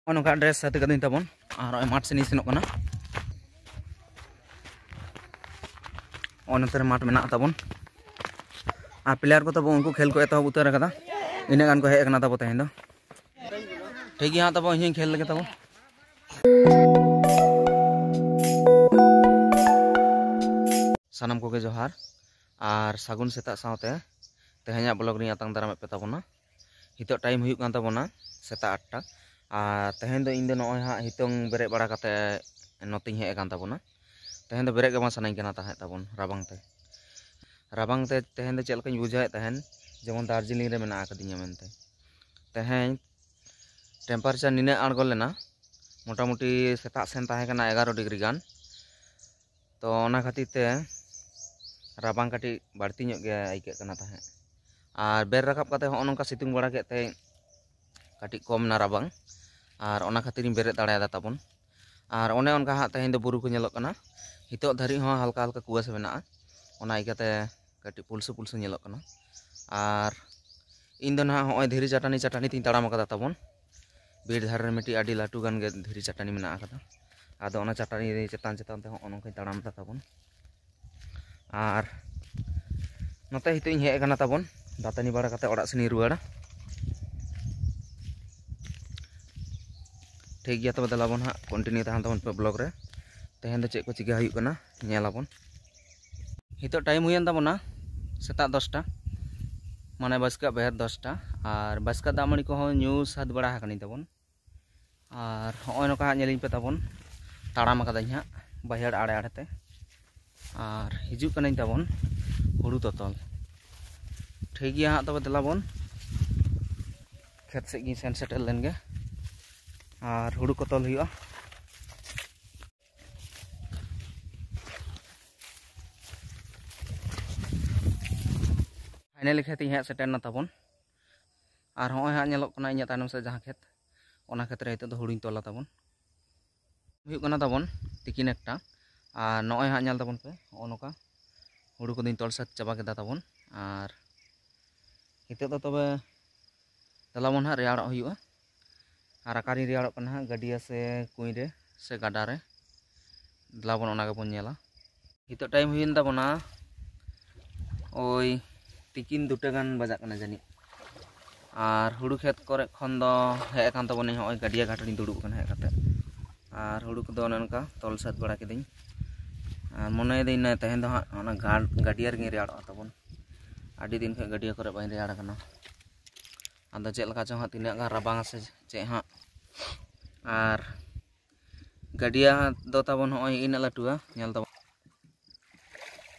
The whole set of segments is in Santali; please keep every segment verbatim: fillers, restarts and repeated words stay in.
ᱱᱚᱜᱼᱚ ᱱᱚᱝᱠᱟ ᱰᱨᱮᱥ ᱥᱟᱹᱛ ᱠᱟᱹᱫᱟᱹᱧ ᱛᱟᱵᱚᱱ᱾ ᱟᱨ ᱱᱚᱜᱼᱚᱭ ᱢᱟᱴᱷ ᱥᱮᱫ ᱤᱧ ᱥᱮᱱᱚᱜ ᱠᱟᱱᱟ᱾ ᱱᱚᱜᱼᱚᱭ ᱱᱚᱛᱮ ᱨᱮ ᱢᱟᱴᱷ ᱢᱮᱱᱟᱜ ᱛᱟᱵᱚᱱ᱾ ᱟᱨ ᱯᱞᱮᱭᱟᱨ ᱠᱚ ᱛᱟᱵᱚ ᱩᱱᱠᱩ ᱠᱷᱮᱞ ᱠᱚ ᱮᱛᱚᱦᱚᱵ ᱩᱛᱟᱹᱨ ᱟᱠᱟᱫᱟ᱾ ᱤᱱᱟᱹᱜ ᱜᱟᱱ ᱠᱚ ᱦᱮᱡ ᱟᱠᱟᱱᱟ ᱛᱟᱵᱚ ᱛᱮᱦᱮᱧ ᱫᱚ᱾ ᱴᱷᱤᱠ ᱜᱮᱭᱟ ᱦᱟᱸᱜ ᱛᱟᱵᱚ, ᱤᱧ ᱦᱚᱸᱧ ᱠᱷᱮᱞ ᱞᱮᱜᱮ ᱛᱟᱵᱚ᱾ ᱥᱟᱱᱟᱢ ᱠᱚᱜᱮ ᱡᱚᱦᱟᱨ ᱟᱨ ᱥᱟᱹᱜᱩᱱ ᱥᱮᱛᱟᱜ ᱥᱟᱶᱛᱮ ᱛᱮᱦᱮᱧᱟᱜ ᱵᱞᱚᱜ ᱨᱤᱧ ᱟᱛᱟᱝ ᱫᱟᱨᱟᱢᱮᱫ ᱯᱮ ᱛᱟᱵᱚᱱᱟ᱾ ᱱᱤᱛᱚᱜ ᱴᱟᱭᱤᱢ ᱦᱩᱭᱩᱜ ᱠᱟᱱ ᱛᱟᱵᱚᱱᱟ ᱥᱮᱛᱟᱜ ᱟᱴ ᱴᱟ᱾ ᱟᱨ ᱛᱮᱦᱮᱧ ᱫᱚ ᱤᱧ ᱫᱚ ᱱᱚᱜᱼᱚᱭ ᱦᱟᱸᱜ ᱦᱤᱛᱚᱝ ᱵᱮᱨᱮᱫ ᱵᱟᱲᱟ ᱠᱟᱛᱮ ᱱᱚᱛᱮᱧ ᱦᱮᱡ ᱟᱠᱟᱱ ᱛᱟᱵᱚᱱᱟ᱾ ᱛᱮᱦᱮᱧ ᱫᱚ ᱵᱮᱨᱮᱫ ᱜᱮ ᱵᱟᱝ ᱥᱟᱱᱟᱧ ᱠᱟᱱᱟ ᱛᱟᱦᱮᱸᱫ ᱛᱟᱵᱚᱱ ᱨᱟᱵᱟᱝ ᱛᱮ᱾ ᱨᱟᱵᱟᱝ ᱛᱮ ᱛᱮᱦᱮᱧ ᱫᱚ ᱪᱮᱫ ᱞᱮᱠᱟᱧ ᱵᱩᱡᱷᱟᱹᱣᱮᱫ ᱛᱟᱦᱮᱸᱱ, ᱡᱮᱢᱚᱱ ᱫᱟᱨᱡᱤᱞᱤᱝ ᱨᱮ ᱢᱮᱱᱟᱜ ᱟᱠᱟᱫᱤᱧᱟ ᱢᱮᱱᱛᱮ᱾ ᱛᱮᱦᱮᱧ ᱴᱮᱢᱯᱟᱨᱮᱪᱟᱨ ᱱᱤᱱᱟᱹᱜ ᱟᱬᱜᱚ ᱞᱮᱱᱟ, ᱢᱚᱴᱟᱢᱩᱴᱤ ᱥᱮᱛᱟᱜ ᱥᱮᱱ ᱛᱟᱦᱮᱸ ᱠᱟᱱᱟ ᱮᱜᱟᱨᱚ ᱰᱤᱜᱽᱨᱤ ᱜᱟᱱ᱾ ᱛᱚ ᱚᱱᱟ ᱠᱷᱟᱹᱛᱤᱨ ᱛᱮ ᱨᱟᱵᱟᱝ ᱠᱟᱹᱴᱤᱡ ᱵᱟᱹᱲᱛᱤ ᱧᱚᱜ ᱜᱮ ᱟᱹᱭᱠᱟᱹᱜ ᱠᱟᱱᱟ ᱛᱟᱦᱮᱸᱫ᱾ ᱟᱨ ᱵᱮᱨ ᱨᱟᱠᱟᱵ ᱠᱟᱛᱮ ᱦᱚᱸᱜᱼᱚ ᱱᱚᱝᱠᱟ ᱥᱤᱛᱩᱝ ᱵᱟᱲᱟ ᱠᱮᱫ ᱛᱮ ᱠᱟᱹᱴᱤᱡ ᱠᱚᱢ ᱮᱱᱟ ᱨᱟᱵᱟᱝ᱾ ᱟᱨ ᱚᱱᱟ ᱠᱷᱟᱹᱛᱤᱨᱤᱧ ᱵᱮᱨᱮᱫ ᱫᱟᱲᱮᱭᱟᱫᱟ ᱛᱟᱵᱚᱱ᱾ ᱟᱨ ᱚᱱᱮ ᱚᱱᱠᱟ ᱦᱟᱸᱜ ᱛᱮᱦᱮᱧ ᱫᱚ ᱵᱩᱨᱩ ᱠᱚ ᱧᱮᱞᱚᱜ ᱠᱟᱱᱟ᱾ ᱱᱤᱛᱚᱜ ᱫᱷᱟᱹᱨᱤᱡ ᱦᱚᱸ ᱦᱟᱞᱠᱟ ᱦᱟᱞᱠᱟ ᱠᱩᱣᱟᱹᱥᱟ ᱢᱮᱱᱟᱜᱼᱟ, ᱚᱱᱟ ᱤᱭᱠᱟᱹᱛᱮ ᱠᱟᱹᱴᱤᱡ ᱯᱩᱞᱥᱩ ᱯᱩᱞᱥᱩ ᱧᱮᱞᱚᱜ ᱠᱟᱱᱟ᱾ ᱟᱨ ᱤᱧ ᱫᱚ ᱱᱟᱦᱟᱜ ᱦᱚᱸᱜᱼᱚᱭ ᱫᱷᱤᱨᱤ ᱪᱟᱹᱴᱟᱹᱱᱤ ᱪᱟᱹᱴᱟᱹᱱᱤ ᱛᱤᱧ ᱛᱟᱲᱟᱢ ᱟᱠᱟᱫᱟ ᱛᱟᱵᱚᱱ᱾ ᱵᱤᱨ ᱫᱷᱟᱨᱮ ᱨᱮ ᱢᱤᱫᱴᱤᱡ ᱟᱹᱰᱤ ᱞᱟᱹᱴᱩ ᱜᱟᱱ ᱜᱮ ᱫᱷᱤᱨᱤ ᱪᱟᱹᱴᱟᱹᱱᱤ ᱢᱮᱱᱟᱜ ᱟᱠᱟᱫᱟ᱾ ᱟᱫᱚ ᱚᱱᱟ ᱪᱟᱹᱴᱟᱹᱱᱤ ᱪᱮᱛᱟᱱ ᱪᱮᱛᱟᱱ ᱛᱮ ᱦᱚᱸᱜᱼᱚ ᱱᱚᱝᱠᱟᱧ ᱛᱟᱲᱟᱢ ᱮᱫᱟ ᱛᱟᱵᱚᱱ᱾ ᱟᱨ ᱱᱚᱛᱮ ᱱᱤᱛᱚᱜ ᱤᱧ ᱦᱮᱡ ᱟᱠᱟᱱᱟ ᱛᱟᱵᱚᱱ, ᱫᱟᱹᱛᱟᱹᱱᱤ ᱵᱟᱲᱟ ᱠᱟᱛᱮ ᱚᱲᱟᱜ ᱥᱮᱱ ᱤᱧ ᱨᱩᱣᱟᱹᱲᱟ᱾ ᱴᱷᱤᱠ ᱜᱮᱭᱟ, ᱛᱚᱵᱮ ᱫᱮᱞᱟ ᱵᱚᱱ ᱦᱟᱸᱜ continue ᱛᱟᱦᱮᱱ ᱛᱟᱵᱚᱱ ᱯᱮ ᱵᱞᱚᱜ ᱨᱮ᱾ ᱛᱮᱦᱮᱧ ᱫᱚ ᱪᱮᱫ ᱠᱚ ᱪᱤᱠᱟᱹ ᱦᱩᱭᱩᱜ ᱠᱟᱱᱟ ᱧᱮᱞ ᱟᱵᱚᱱ᱾ ᱱᱤᱛᱚᱜ ᱴᱟᱭᱤᱢ ᱦᱩᱭᱮᱱ ᱛᱟᱵᱚᱱᱟ ᱥᱮᱛᱟᱜ ᱫᱚᱥᱴᱟ, ᱢᱟᱱᱮ ᱵᱟᱥᱠᱮᱭᱟᱜ ᱵᱮᱨ ᱫᱚᱥᱴᱟ᱾ ᱟᱨ ᱵᱟᱥᱠᱮᱭᱟᱜ ᱫᱟᱜ ᱢᱟᱹᱲᱤ ᱠᱚᱦᱚᱸ ᱧᱩ ᱥᱟᱹᱛ ᱵᱟᱲᱟ ᱟᱠᱟᱱᱟᱹᱧ ᱛᱟᱵᱚᱱ᱾ ᱟᱨ ᱦᱚᱸᱜᱼᱚᱭ ᱱᱚᱝᱠᱟ ᱦᱟᱸᱜ ᱧᱮᱞᱤᱧ ᱯᱮ ᱛᱟᱵᱚᱱ, ᱛᱟᱲᱟᱢ ᱟᱠᱟᱫᱟᱹᱧ ᱦᱟᱸᱜ ᱵᱟᱹᱭᱦᱟᱹᱲ ᱟᱲᱮ ᱟᱲᱮ ᱛᱮ᱾ ᱟᱨ ᱦᱤᱡᱩᱜ ᱠᱟᱹᱱᱟᱹᱧ ᱛᱟᱵᱚᱱ ᱦᱩᱲᱩ ᱛᱚᱛᱚᱞ᱾ ᱴᱷᱤᱠ ᱜᱮᱭᱟ ᱦᱟᱸᱜ, ᱛᱚᱵᱮ ᱫᱮᱞᱟ ᱵᱚᱱ ᱠᱷᱮᱛ ᱥᱮᱫ ᱜᱤᱧ ᱥᱮᱱ ᱥᱮᱴᱮᱨ ᱞᱮᱱ ᱜᱮ᱾ ᱟᱨ ᱦᱩᱲᱩ ᱠᱚ ᱛᱚᱞ ᱦᱩᱭᱩᱜᱼᱟ᱾ ᱯᱷᱟᱭᱱᱟᱞᱤ ᱠᱷᱮᱛ ᱤᱧ ᱦᱮᱡ ᱥᱮᱴᱮᱨ ᱮᱱᱟ ᱛᱟᱵᱚᱱ᱾ ᱟᱨ ᱦᱚᱸᱜᱼᱚᱭ ᱦᱟᱸᱜ ᱧᱮᱞᱚᱜ ᱠᱟᱱᱟ ᱤᱧᱟᱹᱜ ᱛᱟᱭᱱᱚᱢ ᱥᱮᱫ ᱡᱟᱦᱟᱸ ᱠᱷᱮᱛ, ᱚᱱᱟ ᱠᱷᱮᱛ ᱨᱮ ᱱᱤᱛᱚᱜ ᱫᱚ ᱦᱩᱲᱩᱧ ᱛᱚᱞᱟ ᱛᱟᱵᱚᱱ᱾ ᱦᱩᱭᱩᱜ ᱠᱟᱱᱟ ᱛᱟᱵᱚᱱ ᱛᱤᱠᱤᱱ ᱮᱠᱴᱟ᱾ ᱟᱨ ᱱᱚᱜᱼᱚᱭ ᱦᱟᱸᱜ ᱧᱮᱞ ᱛᱟᱵᱚᱱ ᱯᱮ, ᱦᱚᱸᱜᱼᱚ ᱱᱚᱝᱠᱟ ᱦᱩᱲᱩ ᱠᱚᱫᱚᱧ ᱛᱚᱞ ᱥᱟᱹᱛ ᱪᱟᱵᱟ ᱠᱮᱫᱟ ᱛᱟᱵᱚᱱ᱾ ᱟᱨ ᱱᱤᱛᱚᱜ ᱫᱚ ᱛᱚᱵᱮ ᱫᱮᱞᱟ ᱵᱚᱱ ᱦᱟᱸᱜ ᱨᱮᱭᱟᱲᱚᱜ ᱦᱩᱭᱩᱜᱼᱟ᱾ ᱟᱨ ᱚᱠᱟᱨᱤᱧ ᱨᱮᱭᱟᱲᱚᱜ ᱠᱟᱱᱟ ᱦᱟᱸᱜ, ᱜᱟᱹᱰᱭᱟᱹ ᱥᱮ ᱠᱩᱧ ᱨᱮ ᱥᱮ ᱜᱟᱰᱟ ᱨᱮ, ᱫᱮᱞᱟ ᱵᱚᱱ ᱚᱱᱟ ᱜᱮᱵᱚᱱ ᱧᱮᱞᱟ᱾ ᱱᱤᱛᱚᱜ ᱴᱟᱭᱤᱢ ᱦᱩᱭᱮᱱ ᱛᱟᱵᱚᱱᱟ ᱳᱭ ᱛᱤᱠᱤᱱ ᱫᱩᱴᱟ ᱜᱟᱱ ᱵᱟᱡᱟᱜ ᱠᱟᱱᱟ ᱡᱟᱹᱱᱤᱡ᱾ ᱟᱨ ᱦᱩᱲᱩ ᱠᱷᱮᱛ ᱠᱚᱨᱮ ᱠᱷᱚᱱ ᱫᱚ ᱦᱮᱡ ᱟᱠᱟᱱ ᱛᱟᱵᱚᱱᱟᱹᱧ, ᱦᱚᱸᱜᱼᱚᱭ ᱜᱟᱹᱰᱭᱟᱹ ᱜᱷᱟᱴ ᱨᱤᱧ ᱫᱩᱲᱩᱵ ᱟᱠᱟᱱᱟ ᱦᱮᱡ ᱠᱟᱛᱮ᱾ ᱟᱨ ᱦᱩᱲᱩ ᱠᱚᱫᱚ ᱚᱱᱮ ᱚᱱᱠᱟ ᱛᱚᱞ ᱥᱟᱹᱛ ᱵᱟᱲᱟ ᱠᱤᱫᱟᱹᱧ᱾ ᱟᱨ ᱢᱚᱱᱮᱭᱮᱫᱟᱹᱧ ᱱᱟ ᱛᱮᱦᱮᱧ ᱫᱚ ᱦᱟᱸᱜ ᱚᱱᱟ ᱜᱟᱲ-, ᱜᱟᱹᱰᱭᱟᱹ ᱨᱮᱜᱮᱧ ᱨᱮᱭᱟᱲᱚᱜᱼᱟ ᱛᱟᱵᱚᱱ᱾ ᱟᱹᱰᱤ ᱫᱤᱱ ᱠᱷᱚᱱ ᱜᱟᱹᱰᱭᱟᱹ ᱠᱚᱨᱮ ᱵᱟᱹᱧ ᱨᱮᱭᱟᱲ ᱟᱠᱟᱱᱟ᱾ ᱟᱫᱚ ᱪᱮᱫ ᱞᱮᱠᱟ ᱪᱚᱝ ᱦᱟᱸᱜ, ᱛᱤᱱᱟᱹᱜ ᱜᱟᱱ ᱨᱟᱵᱟᱝᱟ ᱥᱮ ᱪᱮᱫ ᱦᱟᱸᱜ᱾ ᱟᱨ ᱜᱟᱹᱰᱭᱟᱹ ᱫᱚ ᱛᱟᱵᱚᱱ ᱦᱚᱸᱜᱼᱚᱭ ᱤᱱᱟᱹᱜ ᱞᱟᱹᱴᱩᱣᱟ, ᱧᱮᱞ ᱛᱟᱵᱚᱱ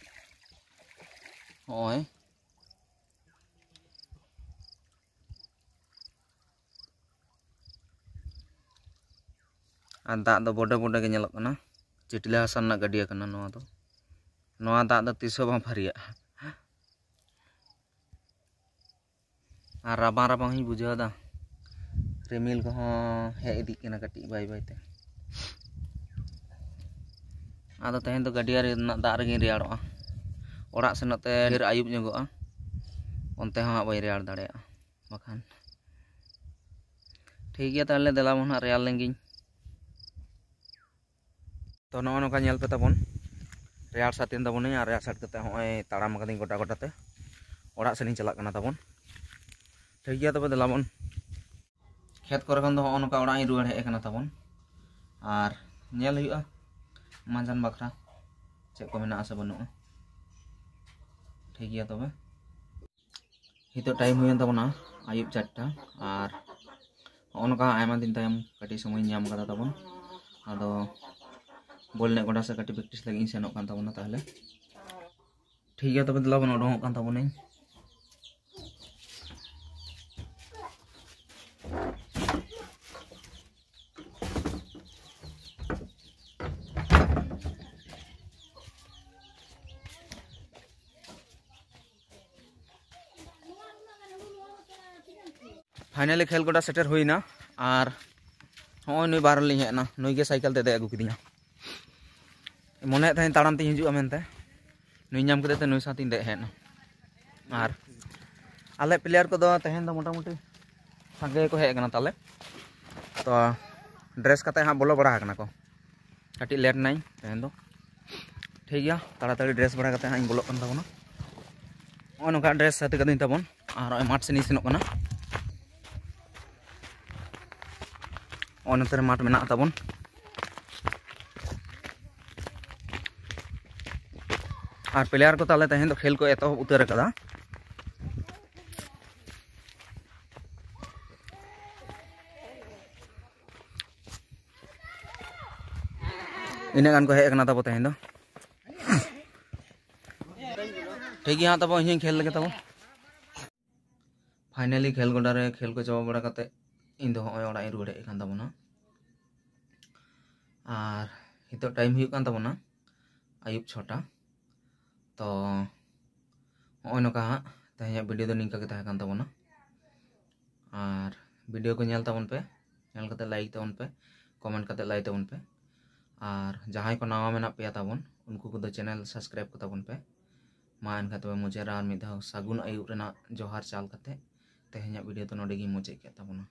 ᱦᱚᱸᱜᱼᱚᱭ᱾ ᱟᱨ ᱫᱟᱜ ᱫᱚ ᱵᱚᱰᱮ ᱵᱚᱰᱮ ᱜᱮ ᱧᱮᱞᱚᱜ ᱠᱟᱱᱟ᱾ ᱪᱟᱹᱴᱞᱟᱹ ᱦᱟᱥᱟ ᱨᱮᱱᱟᱜ ᱜᱟᱹᱰᱭᱟᱹ ᱠᱟᱱᱟ ᱱᱚᱣᱟ ᱫᱚ᱾ ᱱᱚᱣᱟ ᱫᱟᱜ ᱫᱚ ᱛᱤᱥ ᱦᱚᱸ ᱵᱟᱝ ᱯᱷᱟᱹᱨᱤᱭᱟᱜᱼᱟ᱾ ᱟᱨ ᱨᱟᱵᱟᱝ ᱨᱟᱵᱟᱝ ᱦᱚᱸᱧ ᱵᱩᱡᱷᱟᱹᱣ ᱮᱫᱟ᱾ ᱨᱤᱢᱤᱞ ᱠᱚᱦᱚᱸ ᱦᱮᱡ ᱤᱫᱤᱜ ᱠᱟᱱᱟ ᱠᱟᱹᱴᱤᱡ ᱵᱟᱭ ᱵᱟᱭ ᱛᱮ᱾ ᱟᱫᱚ ᱛᱮᱦᱮᱧ ᱫᱚ ᱜᱟᱹᱰᱭᱟᱹ ᱨᱮᱱᱟᱜ ᱫᱟᱜ ᱨᱮᱜᱮᱧ ᱨᱮᱭᱟᱲᱚᱜᱼᱟ᱾ ᱚᱲᱟᱜ ᱥᱮᱱᱚᱜ ᱛᱮ ᱰᱷᱮᱨ ᱟᱹᱭᱩᱵ ᱧᱚᱜᱚᱜᱼᱟ, ᱚᱱᱛᱮ ᱦᱚᱸ ᱦᱟᱸᱜ ᱵᱟᱹᱧ ᱨᱮᱭᱟᱲ ᱫᱟᱲᱮᱭᱟᱜᱼᱟ ᱵᱟᱠᱷᱟᱱ᱾ ᱴᱷᱤᱠ ᱜᱮᱭᱟ, ᱛᱟᱦᱚᱞᱮ ᱫᱮᱞᱟ ᱵᱚᱱ ᱦᱟᱸᱜ ᱨᱮᱭᱟᱲ ᱞᱮᱱ ᱜᱤᱧ᱾ ᱛᱚ, ᱱᱚᱜᱼᱚ ᱱᱚᱝᱠᱟ ᱧᱮᱞ ᱯᱮ ᱛᱟᱵᱚᱱ, ᱨᱮᱭᱟᱲ ᱥᱟᱹᱛ ᱮᱱ ᱛᱟᱵᱚᱱᱟᱹᱧ᱾ ᱟᱨ ᱨᱮᱭᱟᱲ ᱥᱟᱹᱛ ᱠᱟᱛᱮ ᱦᱚᱸᱜᱼᱚᱭ ᱛᱟᱲᱟᱢ ᱟᱠᱟᱫᱟᱹᱧ ᱜᱚᱴᱟ ᱜᱚᱴᱟ ᱛᱮ, ᱚᱲᱟᱜ ᱥᱮᱱ ᱤᱧ ᱪᱟᱞᱟᱜ ᱠᱟᱱᱟ ᱛᱟᱵᱚᱱ᱾ ᱴᱷᱤᱠ ᱜᱮᱭᱟ, ᱛᱚᱵᱮ ᱫᱮᱞᱟ ᱵᱚᱱ᱾ ᱠᱷᱮᱛ ᱠᱚᱨᱮ ᱠᱷᱚᱱ ᱫᱚ ᱦᱚᱸᱜᱼᱚ ᱱᱚᱝᱠᱟ ᱚᱲᱟᱜ ᱤᱧ ᱨᱩᱣᱟᱹᱲ ᱦᱮᱡ ᱟᱠᱟᱱᱟ ᱛᱟᱵᱚᱱ᱾ ᱟᱨ ᱧᱮᱞ ᱦᱩᱭᱩᱜᱼᱟ ᱢᱟᱸᱡᱟᱱ ᱵᱟᱠᱷᱨᱟ ᱪᱮᱫ ᱠᱚ ᱢᱮᱱᱟᱜᱼᱟ ᱥᱮ ᱵᱟᱹᱱᱩᱜᱼᱟ᱾ ᱴᱷᱤᱠ ᱜᱮᱭᱟ ᱛᱚᱵᱮ᱾ ᱱᱤᱛᱚᱜ ᱴᱟᱭᱤᱢ ᱦᱩᱭᱮᱱ ᱛᱟᱵᱚᱱᱟ ᱟᱹᱭᱩᱵ ᱪᱟᱨᱴᱟ᱾ ᱟᱨ ᱦᱚᱸᱜᱼᱚ ᱱᱚᱝᱠᱟ ᱟᱭᱢᱟ ᱫᱤᱱ ᱛᱟᱭᱚᱢ ᱠᱟᱹᱴᱤᱡ ᱥᱚᱢᱚᱭ ᱧᱟᱢ ᱠᱟᱫᱟ ᱛᱟᱵᱚᱱ᱾ ᱟᱫᱚ ᱵᱚᱞ ᱮᱱᱮᱡ ᱜᱚᱰᱟ ᱥᱮᱫ ᱠᱟᱹᱴᱤᱡ ᱯᱨᱮᱠᱴᱤᱥ ᱞᱟᱹᱜᱤᱫ ᱤᱧ ᱥᱮᱱᱚᱜ ᱠᱟᱱ ᱛᱟᱵᱚᱱᱟ ᱛᱟᱦᱚᱞᱮ᱾ ᱴᱷᱤᱠ ᱜᱮᱭᱟ, ᱛᱚᱵᱮ ᱫᱮᱞᱟ ᱵᱚᱱ ᱩᱰᱩᱝᱚᱜ ᱠᱟᱱ ᱛᱟᱵᱚᱱᱟᱹᱧ᱾ ᱯᱷᱟᱭᱱᱟᱞᱤ ᱠᱷᱮᱞ ᱜᱚᱰᱟ ᱥᱮᱴᱮᱨ ᱦᱩᱭᱱᱟ᱾ ᱟᱨ ᱦᱚᱸᱜᱼᱚᱭ ᱱᱩᱭ ᱵᱟᱨ ᱞᱤᱧ ᱦᱮᱡ ᱮᱱᱟ, ᱱᱩᱭ ᱜᱮ ᱥᱟᱭᱠᱮᱞ ᱛᱮ ᱫᱮᱡ ᱟᱹᱜᱩ ᱠᱤᱫᱤᱧᱟ᱾ ᱢᱚᱱᱮᱭᱮᱫ ᱛᱟᱦᱮᱸᱧ ᱛᱟᱲᱟᱢ ᱛᱤᱧ ᱦᱤᱡᱩᱜᱼᱟ ᱢᱮᱱᱛᱮ, ᱱᱩᱭ ᱧᱟᱢ ᱠᱮᱫᱮ ᱛᱮ ᱱᱩᱭ ᱥᱟᱶᱛᱤᱧ ᱫᱮᱡ ᱦᱮᱡ ᱮᱱᱟ᱾ ᱟᱨ ᱟᱞᱮ ᱯᱞᱮᱭᱟᱨ ᱠᱚᱫᱚ ᱛᱮᱦᱮᱧ ᱫᱚ ᱢᱚᱴᱟᱢᱩᱴᱤ ᱥᱟᱸᱜᱮ ᱜᱮᱠᱚ ᱦᱮᱡ ᱟᱠᱟᱱᱟ ᱛᱟᱞᱮ᱾ ᱛᱚ ᱰᱨᱮᱥ ᱠᱟᱛᱮ ᱦᱟᱸᱜ ᱵᱚᱞᱚ ᱵᱟᱲᱟ ᱟᱠᱟᱱᱟ ᱠᱚ, ᱠᱟᱹᱴᱤᱡ ᱞᱮᱴ ᱱᱟᱹᱧ ᱛᱮᱦᱮᱧ ᱫᱚ᱾ ᱴᱷᱤᱠ ᱜᱮᱭᱟ, ᱛᱟᱲᱟᱛᱟᱲᱤ ᱰᱨᱮᱥ ᱵᱟᱲᱟ ᱠᱟᱛᱮ ᱦᱟᱸᱜ ᱤᱧ ᱵᱚᱞᱚᱜ ᱠᱟᱱ ᱛᱟᱵᱚᱱᱟ᱾ ᱱᱚᱜᱼᱚᱭ ᱱᱚᱝᱠᱟ ᱰᱨᱮᱥ ᱥᱟᱹᱛ ᱠᱟᱹᱫᱟᱹᱧ ᱛᱟᱵᱚᱱ, ᱟᱨ ᱱᱚᱜᱼᱚᱭ ᱢᱟᱴᱷ ᱥᱮᱱ ᱤᱧ ᱥᱮᱱᱚᱜ ᱠᱟᱱᱟ᱾ ᱱᱚᱜᱼᱚᱭ ᱱᱚᱛᱮ ᱨᱮ ᱢᱟᱴᱷ ᱢᱮᱱᱟᱜ ᱛᱟᱵᱚᱱ᱾ ᱟᱨ ᱯᱞᱮᱭᱟᱨ ᱠᱚ ᱛᱟᱞᱮ ᱛᱮᱦᱮᱧ ᱫᱚ ᱠᱷᱮᱞ ᱠᱚ ᱮᱛᱚᱦᱚᱵ ᱩᱛᱟᱹᱨ ᱟᱠᱟᱫᱟ᱾ ᱤᱱᱟᱹᱜ ᱜᱟᱱ ᱠᱚ ᱦᱮᱡ ᱟᱠᱟᱱᱟ ᱛᱟᱵᱚ ᱛᱮᱦᱮᱧ ᱫᱚ᱾ ᱴᱷᱤᱠ ᱜᱮᱭᱟ ᱦᱟᱸᱜ ᱛᱟᱵᱚ, ᱤᱧ ᱦᱚᱸᱧ ᱠᱷᱮᱞ ᱞᱮᱜᱮ ᱛᱟᱵᱚ᱾ ᱯᱷᱟᱭᱱᱟᱞᱤ ᱠᱷᱮᱞ ᱜᱚᱰᱟ ᱨᱮ ᱠᱷᱮᱞ ᱠᱚ ᱪᱟᱵᱟ ᱵᱟᱲᱟ ᱠᱟᱛᱮ ᱤᱧ ᱫᱚ ᱦᱚᱸᱜᱼᱚᱭ ᱚᱲᱟᱜ ᱤᱧ ᱨᱩᱣᱟᱹᱲ ᱦᱮᱡ ᱟᱠᱟᱱ ᱛᱟᱵᱚᱱᱟ᱾ ᱟᱨ ᱱᱤᱛᱚᱜ ᱴᱟᱭᱤᱢ ᱦᱩᱭᱩᱜ ᱠᱟᱱ ᱛᱟᱵᱚᱱᱟ ᱟᱹᱭᱩᱵ ᱪᱷᱚᱴᱟ᱾ ᱛᱚ ᱦᱚᱸᱜᱼᱚᱭ ᱱᱚᱝᱠᱟ ᱦᱟᱸᱜ ᱛᱮᱦᱮᱧᱟᱜ ᱵᱷᱤᱰᱤᱭᱳ ᱫᱚ ᱱᱤᱝᱠᱟ ᱜᱮ ᱛᱟᱦᱮᱸ ᱠᱟᱱ ᱛᱟᱵᱚᱱᱟ᱾ ᱟᱨ ᱵᱷᱤᱰᱤᱭᱳ ᱠᱚ ᱧᱮᱞ ᱛᱟᱵᱚᱱ ᱯᱮ, ᱧᱮᱞ ᱠᱟᱛᱮ ᱞᱟᱭᱤᱠ ᱛᱟᱵᱚᱱ ᱯᱮ, ᱠᱚᱢᱮᱱᱴ ᱠᱟᱛᱮ ᱞᱟᱹᱭ ᱛᱟᱵᱚᱱ ᱯᱮ᱾ ᱟᱨ ᱡᱟᱦᱟᱸᱭ ᱠᱚ ᱱᱟᱣᱟ ᱢᱮᱱᱟᱜ ᱯᱮᱭᱟ ᱛᱟᱵᱚᱱ, ᱩᱱᱠᱩ ᱠᱚᱫᱚ ᱪᱮᱱᱮᱞ ᱥᱟᱵᱥᱠᱨᱟᱭᱤᱵ ᱠᱚ ᱛᱟᱵᱚᱱ ᱯᱮ᱾ ᱢᱟ ᱮᱱᱠᱷᱟᱱ ᱛᱚᱵᱮ ᱢᱩᱪᱟᱹᱫ ᱨᱮ ᱟᱨ ᱢᱤᱫ ᱫᱷᱟᱣ ᱥᱟᱹᱜᱩᱱ ᱟᱹᱭᱩᱵ ᱨᱮᱱᱟᱜ ᱡᱚᱦᱟᱨ ᱪᱟᱞ ᱠᱟᱛᱮ ᱛᱮᱦᱮᱧᱟᱜ ᱵᱷᱤᱰᱤᱭᱳ ᱫᱚ ᱱᱚᱰᱮ ᱜᱤᱧ ᱢᱩᱪᱟᱹᱫ ᱠᱮᱫ ᱛᱟᱵᱚᱱᱟ᱾